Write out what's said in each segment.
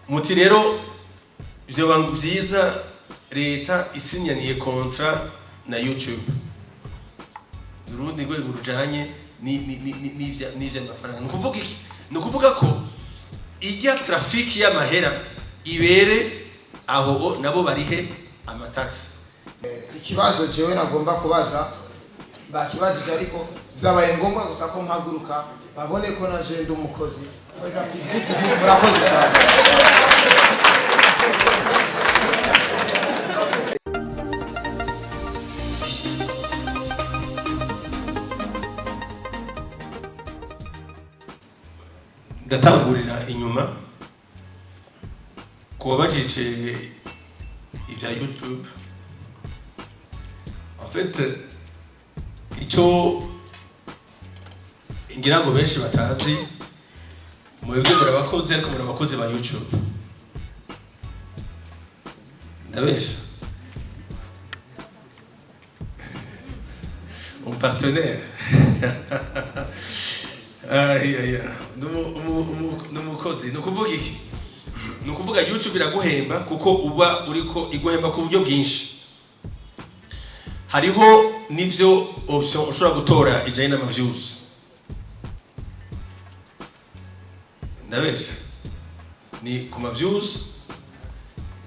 Muti rero vyoba vyiza leta isinyaniye contrat na YouTube, urundi rwego rujanye n'ivy'amafaranga. Ni ukuvuga iki? Ni ukuvuga ko ijya trafic y'amahera ibere aho nabo barihe amataxes. Ikibazo jewe nagomba kubaza bakibajije, ariko byabaye ngombwa gusa ko mpaguruka babone ko na je ndi umukozi. Murakoze cyane. Ndatangurira inyuma ku wabajije ibya YouTube. En fait, icyo ngira ngo benshi batazi, mwebwe muri abakozi, ariko muri abakozi ba YouTube. Ndabesha? Un partenaire. Ay, ay, ay. N'umukozi. Ni ukuvuga iki? Ni ukuvuga YouTube iraguhemba kuko uba uriko iguhemba ku buryo bwinshi. Hariho n'ivyo option ushobora gutora ijanye n'ama views. Ndabesha? Ni ku ma views,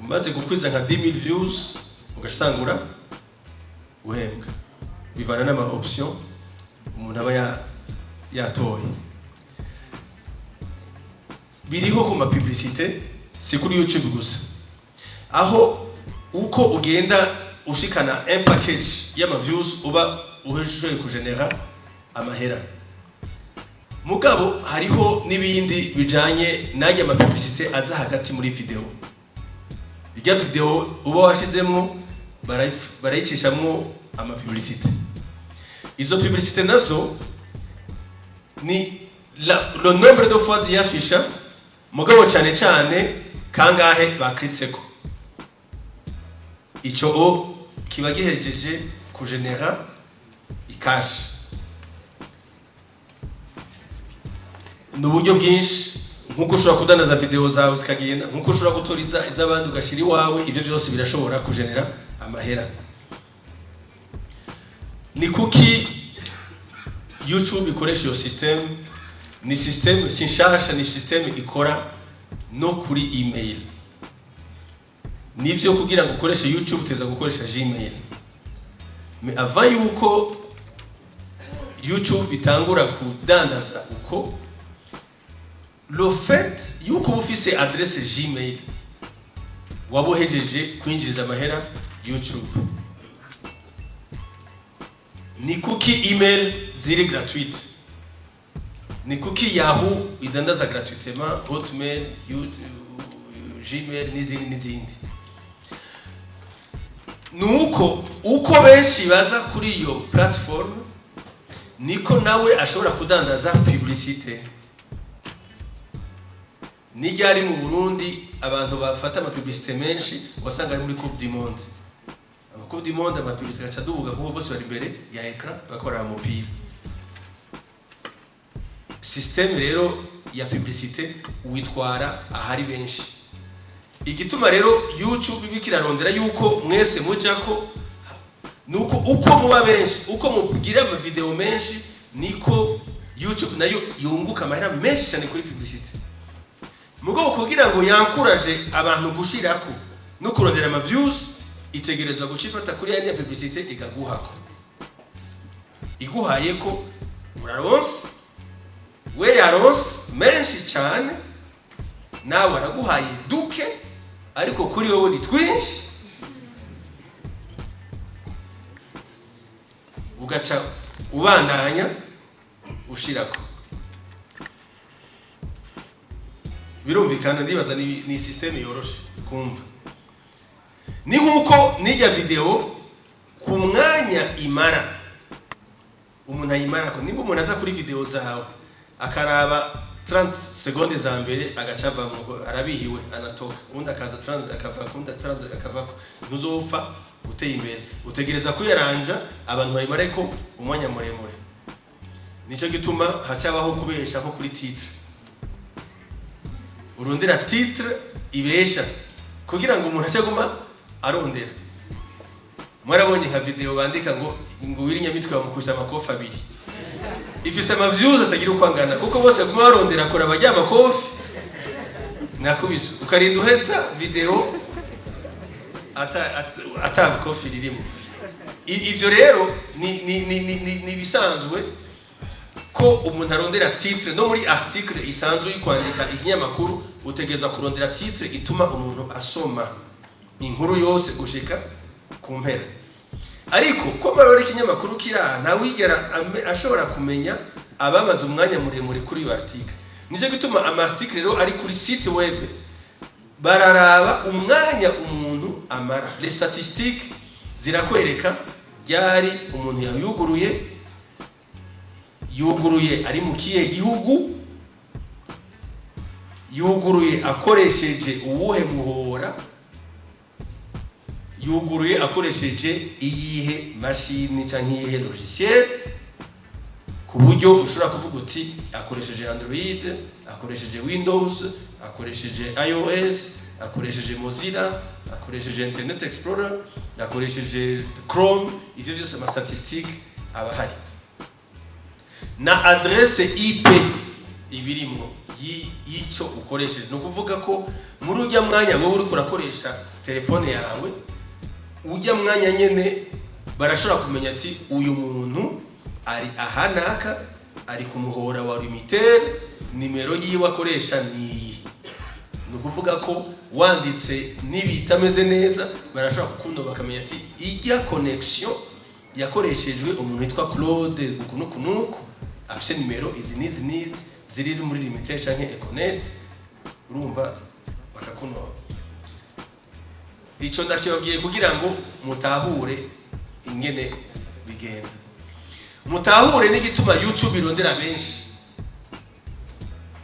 umaze gukwiza nka 10,000 views ugashtangura guhembwa, bivana n'ama option umuntu aba yatoye. Biriho ku ma publicité, si kuri YouTube gusa, aho uko ugenda ushikana un package y'ama views uba uheshoye kugenera amahera. Mugabo hariho n'ibindi bijanye n'ajya ama publicité aza hagati muri video. Ijya video uba washizemwo barayicishamwo ama publicité. Izo publicité nazo ni le nombre de fois ziyafisha, mugabo cyane cyane kangahe baklitseko, ico o kiba gihejeje kugenera icash. Ni uburyo bwinshi, nk'uko ushobora kudandaza video zawe zikagenda, nk'uko ushobora gutora iz'abandi ugashyira iwawe, ibyo byose birashobora kugenera amahera. Ni kuki YouTube ikoresha iyo system? Ni system si nshasha, ni system ikora no kuri email. Nivyo, kugira ngo ukoreshe YouTube uteza gukoresha Gmail. Mais avant yuko YouTube itangura kudandaza, uko le fait yuko uba ufise adresse Gmail, waba uhejeje kwinjiriza amahera YouTube. Ni kuki email ziri gratuite? Ni kuki Yahoo idandaza gratuitement, Hotmail, Gmail n'izindi n'izindi? Nuko uko benshi baza kuri iyo platform, niko nawe ashobora kudandaza publicité. Nijyari mu Burundi abantu bafata amapublicité menshi, wasanga ari muri Coupe du Monde. Ama Coupe du Monde, amapublicité agaca aduga kuko bose bari imbere ya écran bakora umupira. Système rero ya publicité witwara ahari benshi. Igituma rero YouTube ibikirarondera yuko mwese mujako, nuko uko muba benshi, uko mugira ama video menshi, niko YouTube nayo yunguka amahera menshi cyane kuri publicité. Mugabo kugira ngo yankuraje abantu gushirako no kurondera ama views, itegerezwa guca ifata kuri ya publicité ikaguhako. Iguhaye ko uraronse, we yaronse menshi cyane, nawe araguhaye duke, ariko kuri wowe ni twinshi, ugaca ubandanya ushirako. Birumvikana, ndibaza ni système yoroshe kumva. Ni nkuko nijya video ku mwanya imara, umuntu ayimarako. Nimba umuntu aza kuri video zawe akaraba 30 secondes za mbere agaca avamwo, arabihiwe, anatoka, ubundi akaza 30 akava, ubundi 30 akavako, ntuzopfa uteye imbere. Utegereza kuyaranja abantu bayimareko umwanya muremure. Nico gituma hacabaho kubesha ko kuri titre. Urondera titre ibesha kugira ngo umuntu ashaguma arondera. Mwarabonye nka video bandika ngo Willy Nyamitwe bamukubise amakofi abiri, ifise ama views atagira uko angana, kuko bose baguma barondera kora abajya amakofi nakubise, ukarinda uheza video ata kofi ririmo. Ivyo rero ni ibisanzwe ko umuntu arondera titre. No muri article isanzwe yo kwandika ikinyamakuru, utegereza kurondera titre ituma umuntu asoma inkuru yose gushika ku mpera. Ariko ko barora ikinyamakuru kiri aha, ntawigera ashobora kumenya abamaze umwanya muremure kuri iyo article. Nicyo gituma ama article rero ari kuri site web, bararaba umwanya umuntu amara. Les statistiques zirakwereka ryari umuntu yayuguruye, yuguruye ari mu kihe gihugu, yuguruye akoresheje uwuhe muhora, yuguruye akoresheje iyihe mashini canke iyihe logiciel, ku buryo ushobora kuvuga uti akoresheje Android, akoresheje Windows, akoresheje iOS, akoresheje Mozilla, akoresheje Internet Explorer, akoresheje Chrome. Ivyo byose ama statistique aba ahari, na adresse IP ibirimwo y'icyo ukoresheje. Ni ukuvuga ko muri ujya mwanya wowe uriko urakoresha telefone yawe, ujya mwanya nyene barashobora kumenya ati uyu muntu ari aha naka, ari ku muhora wa Lumitel, nimero yiwe akoresha niyi. Ni ukuvuga ko wanditse n'ibitameze neza, barashobora kukuno bakamenya ati ijya connexion yakoreshejwe umuntu witwa Claude uku n'uku n'uku, afise nimero izi n'izi n'izi ziri muri Lumitel canke Econet. Urumva bakakunoba. Ico ndakibabwiye kugira ngo mutahure ingene bigenda, mutahure n'igituma YouTube irondera benshi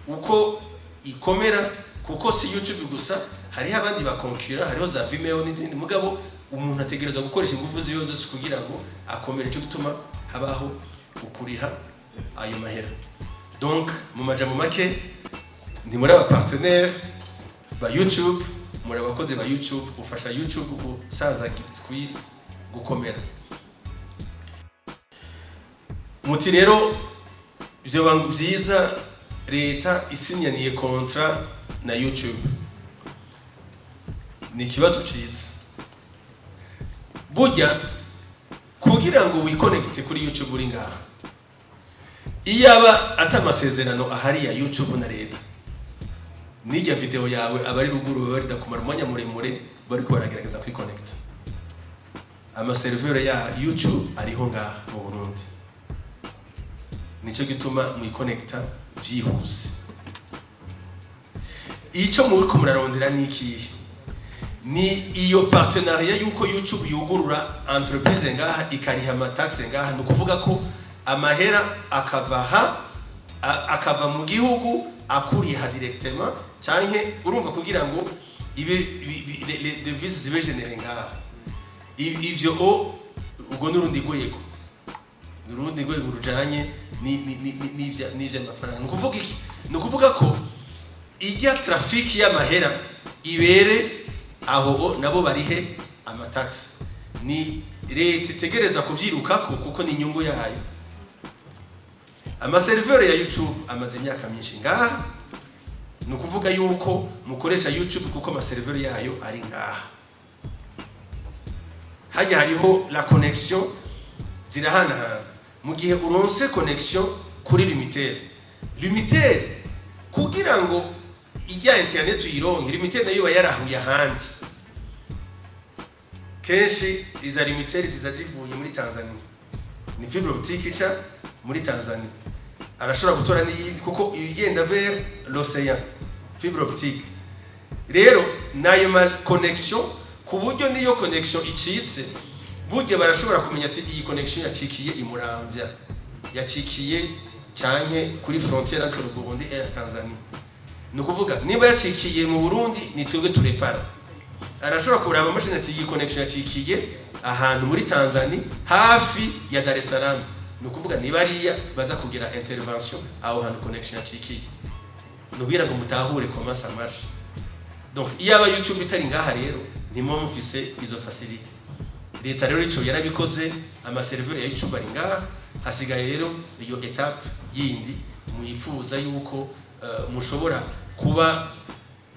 uko ikomera, kuko si YouTube gusa, hariho abandi bakonkura, hariho za Vimeo n'izindi. Mugabo umuntu ategereza gukoresha ingufu ziwe zose kugira ngo akomere. Cyo gituma habaho ukuriha ayo mahera. Donc mu majambo make, ni muri aba partenaire ba YouTube, muri abakozi ba YouTube, ufasha YouTube gusaza, gukomera. Muti rero vyoba byiza leta isinyaniye contrat na YouTube? Ni ikibazo ciza. Burya kugira ngo wikonegite kuri YouTube uri ngaha, iyaba ata amasezerano ahari ya YouTube na leta, n'ijya video yawe abari ruguru baba barinda kumara umwanya muremure bariko baragerageza kwikonegita. Ama serveur ya YouTube ariho ngaha mu Burundi, nicyo gituma mwikonegita byihuse. Icyo muriko murarondera ni ikihe? Ni iyo partenariat yuko YouTube yugurura entreprise ngaha, ikariha ama taxe ngaha. Ni ukuvuga ko amahera akava aha, akava mu gihugu akuriha directement, canke urumva kugira ngo ibe les devises zibe générées ngaha. Ivyo ubwo n'urundi rwego, ni urundi rwego rujanye n'ivy'amafaranga. Ni ukuvuga iki? Ni ukuvuga ko ijya trafic y'amahera ibere aho, nabo barihe ama taxe. Ni leta itegereza kuvyirukako kuko ni inyungu yayo. Ama serveur ya YouTube amaze imyaka myinshi ngaha. Ni ukuvuga yuko mukoresha YouTube kuko ama serveur yayo ari ngaha. Hajya hariho la connexion, zirahanahana. Mu gihe uronse connexion kuri Lumitel, Lumitel kugira ngo ijya internet uyironke, Lumitel nayo iba yarahuye ahandi. Kenshi iza Lumitel ziza zivuye muri Tanzania, ni fibre optique ica muri Tanzania. Arashobora gutora n'iyindi kuko igenda vers l'océan, fibre optique. Rero nayo ma connexion, ku buryo niyo connexion icitse, burya barashobora kumenya ati iyi connexion yacikiye imuramvya, yacikiye canke kuri frontière entre le Burundi et la Tanzanie. Ni ukuvuga niba yacikiye mu Burundi, ni twebwe turepara. Arashobora kuraba amashini ati iyi connexion yacikiye ahantu muri Tanzania hafi ya Dar es Salaam. Ni ukuvuga niba ariya baza kugira intervention aho hantu connexion yacikiye. Nubwira ngo mutahure comment ça marche. Donc iyaba YouTube itari ngaha rero, ntimuba mufise izo facilité. Leta rero ico yarabikoze, ama serveur ya YouTube ari ngaha. Hasigaye rero iyo étape yindi mwifuza yuko mushobora kuba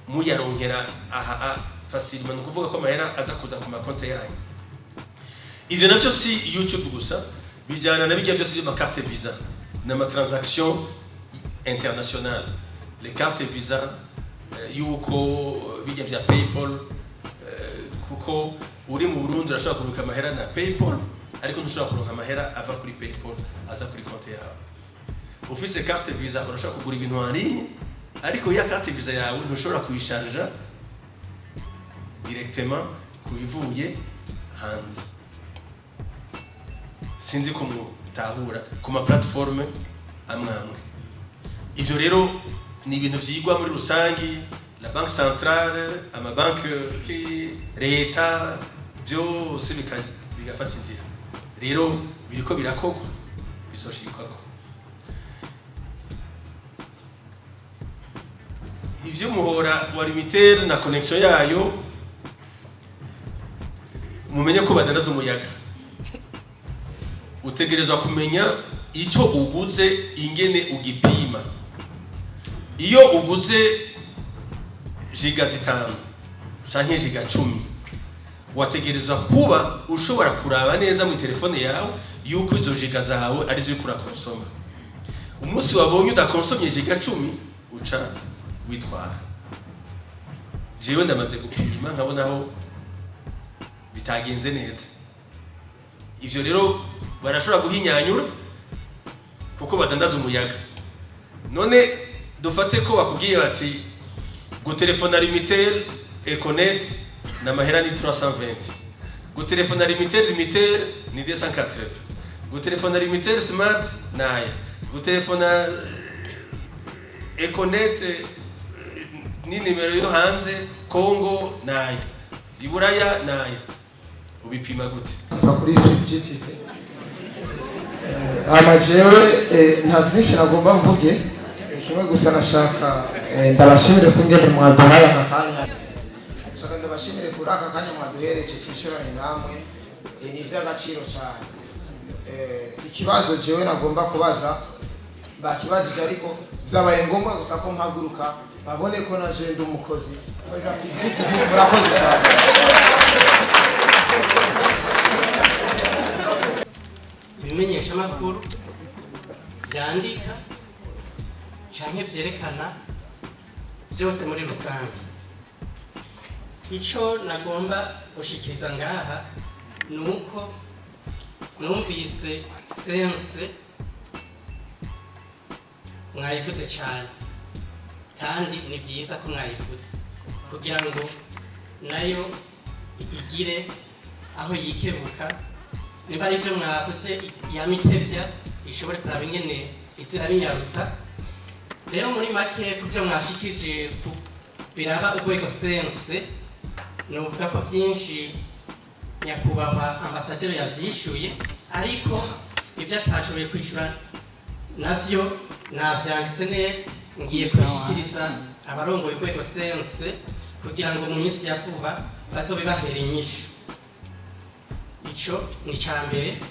muyaronkera aha facilement, ni ukuvuga ko amahera aza kuza ku makonte yanyu. Ivyo navyo si YouTube gusa, bijyana na bijya byose by'ama carte Visa n'ama transaction internationale, les cartes Visa, yuko bijya bya PayPal, kuko uri mu Burundi urashobora kubika amahera na PayPal, ariko ntushobora kuronka amahera ava kuri PayPal aza kuri konti yawe. Ufise carte Visa urashobora kugura ibintu en ligne, ariko ya carte Visa yawe ntushobora kuyisharja directement ku bivuye hanze. Sinzi ko mutahura ku ma plateforme amwe amwe. Ivyo rero ni ibintu vyigwa muri rusangi, la banque centrale, amabanke ki leta, byose bigafata inzira. Rero biriko birakorwa, bizoshikwako. Ivy'umuhora wa Lumitel na connexion yayo, mumenye ko badandaza umuyaga. Utegerezwa kumenya icyo uguze ingene ugipima. Iyo uguze giga 5 canke giga 10, wategerezwa kuba ushobora kuraba neza mu telefone yawe yuko izo giga zawe arizo uriko urakonsoma. Umunsi wabonye udakonsomye giga 10, uca witwara. Jewe ndamaze gupima nkabona aho bitagenze neza. Ivyo rero barashobora guhinyanyura kuko badandaza umuyaga. None dufate ko bakubwiye bati gutelefona Lumitel, Econet na mahera ni 320, gutelefona Lumitel, Lumitel ni 280, gutelefona Lumitel Smart naya, gutelefona Econet ni nimero yo hanze Congo naya, Iburaya naya, ubipima gute? Kuva kuri GTV ama jewe nta byinshi nagomba mvuge. Kimwe gusa nashaka ndabashimire ko ingene mwaduhaye aka kanya. Nshaka ndabashimire kuri aka kanya mwaduhereje twicarane namwe. Ni iby'agaciro cyane. Ikibazo jewe nagomba kubaza bakibajije, ariko byabaye ngombwa gusa ko mpaguruka babone ko na je ndi umukozi. Murakoze cyane. Ibimenyeshamakuru byandika canke vyerekana byose muri rusange, ico nagomba gushikiriza ngaha ni uko numvise CNC mwayivuze cyane, kandi ni byiza ko mwayivuze kugira ngo nayo igire aho yikebuka. Niba ari ibyo mwavuze yamitevya, ishobore kuraba ingene izira binyarutsa. Rero muri make, ku byo mwashikije biraba urwego CNC, nuvuga ko byinshi nyakubahwa ambasaderi yavyishuye, ariko ibyo atashoboye kwishyura navyo navyanditse neza, ngiye kubishikiriza abarongoye urwego CNC kugira ngo mu minsi ya vuba bazobibahera inyishu. Ico ni ica mbere.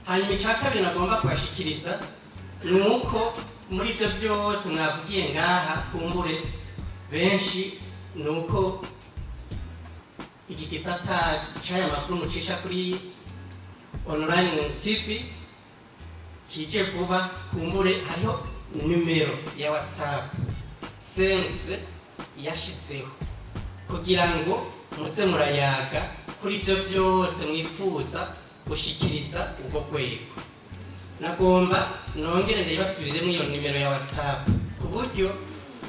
Hanyuma icya kabiri nagomba kubashikiriza ni uko muri ibyo byose mwavugiye ngaha, kumbure benshi ni uko iki gisata c'aya makuru mucisha kuri online TV kije vuba, kumbure hariho nimero ya WhatsApp CNC yashizeho kugira ngo muze murayaga kuri ibyo byose mwifuza gushikiriza ubwo rwego. Nagomba nongere ndayibasubiriremo iyo nimero ya WhatsApp, ku buryo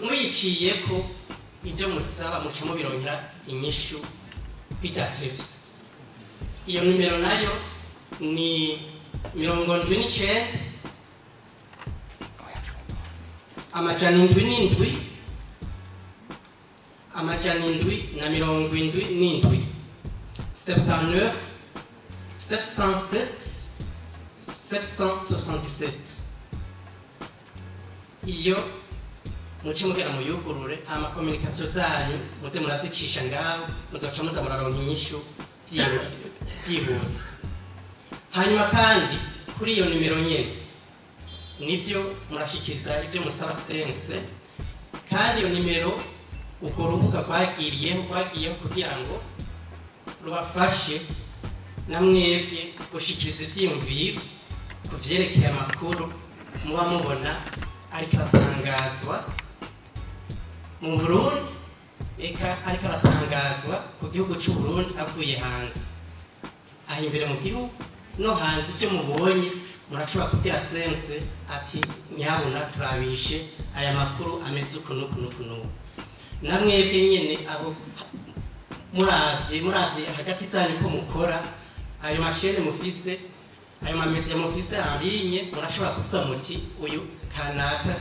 muyiciyeko ibyo musaba muca mubirongera inyishu bidatevye. Iyo nimero nayo ni 79 707 777, 79 707 777. Iyo Muce mugera muyugurure, hama communication zanyu muze murazicisha ngaho, muzoca muza muraronka inyishu byihuse. Hanyuma kandi kuri iyo nimero nyene, nibyo murashikiriza ibyo musaba CNC. Kandi iyo nimero, urwo rubuga rwagiriyeho, rwagiyeho kugira ngo rubafashe na mwebwe gushikiriza ivyiyumviro ku vyerekeye amakuru muba mubona ariko aratangazwa mu Burundi, eka ariko aratangazwa ku gihugu c'u Burundi avuye hanze, aho imbere mu gihugu no hanze. Ibyo mubonye murashobora kubwira CNC ati: "Nyabuna turabishe aya makuru ameze uku n'uku n'uku n'uku." Na mwebwe nyene abo muravye hagati zanyu ko mukora ayo ma chaînes mufise, ayo ma médias mufise en ligne, murashobora kuvuga muti: "Uyu kanaka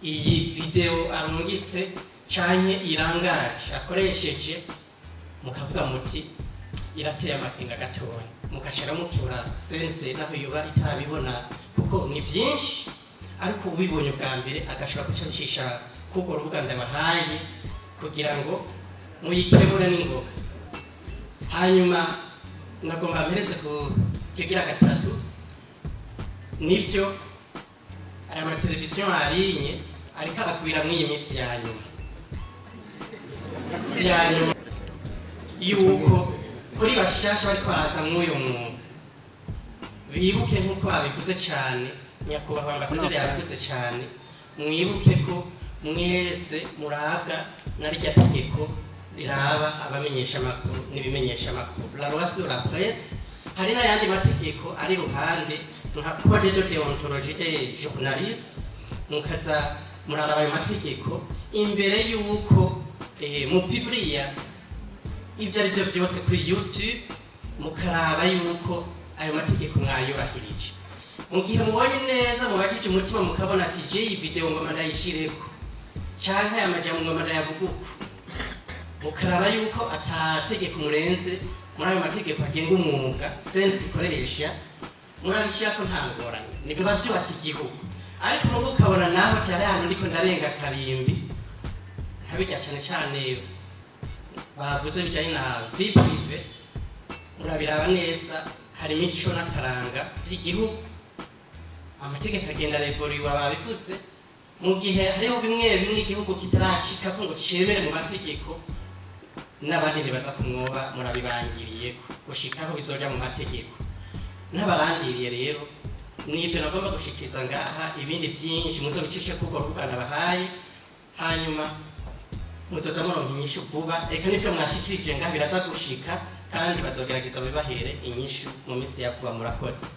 iyi vidéo arungitse canke irangaje akoresheje," mukavuga muti: "Irateye amakenga gatoya," mugashira mukibura CNC naho yoba itarabibona, kuko ni vyinshi. Ariko ubibonye bwa mbere agashobora guca abicisha k'urwo rubuga ndabahaye kugira ngo muyikebure n'ingoga. Hanyuma nagomba mpereze ku kigira gatatu. Nivyo, aya mateleviziyo arinye ariko aragwira mw'iyi minsi ya nyuma, si ya nyuma yuko kuri bashasha bariko baraza mw'uyu mwuga, bibuke nk'uko babivuze cane, nyakubahwa ambasaderi yabivuze cane, mwibuke ko mwese murabwa na rya tegeko riraba abamenyesha amakuru n'ibimenyesha amakuru, la loi sur la presse. Hari n'ayandi mategeko ari ruhande nka code de déontologie des journalistes. Mukaza muraraba ayo mategeko imbere y'uko mupubliya ibyo ari byo byose kuri YouTube, mukaraba yuko ayo mategeko mwayubahirije. Mu gihe mubonye neza, mubajije umutima, mukabona ati: "Je iyi vidéo ngoma ndayishireko, canke aya majambo ngoma ndayavuga uku," mukaraba yuko atategeko murenze muri ayo mategeko agenga umwuga CNC ikoresha, murabishirako, nta ngorane, nibiba vyubaka igihugu. Ariko mugo ukabona naho cyari ahantu ndiko ndarenga karimbi, nkabirya cane cane bavuze bijanye na vie privée, murabiraba neza. Hari imico n'akaranga vy'igihugu, amategeko agenda arevoluwa, babivuze. Mu gihe hariho bimwe bimwe igihugu kitarashikako ngo cemere mu mategeko, n'abandi ntibaza kumwoba murabibangiriyeko gushikaho bizoja mu mategeko. N'abarandiriye rero, nivyo nagomba gushikiriza ngaha. Ibindi vyinshi muzobicishe kurwo rubuga nabahaye, hanyuma muzoza muronka inyishu vuba. Eka nivyo mwashikirije ngaha biraza gushika, kandi bazogerageza bibahere inyishu mu minsi ya vuba. Murakoze.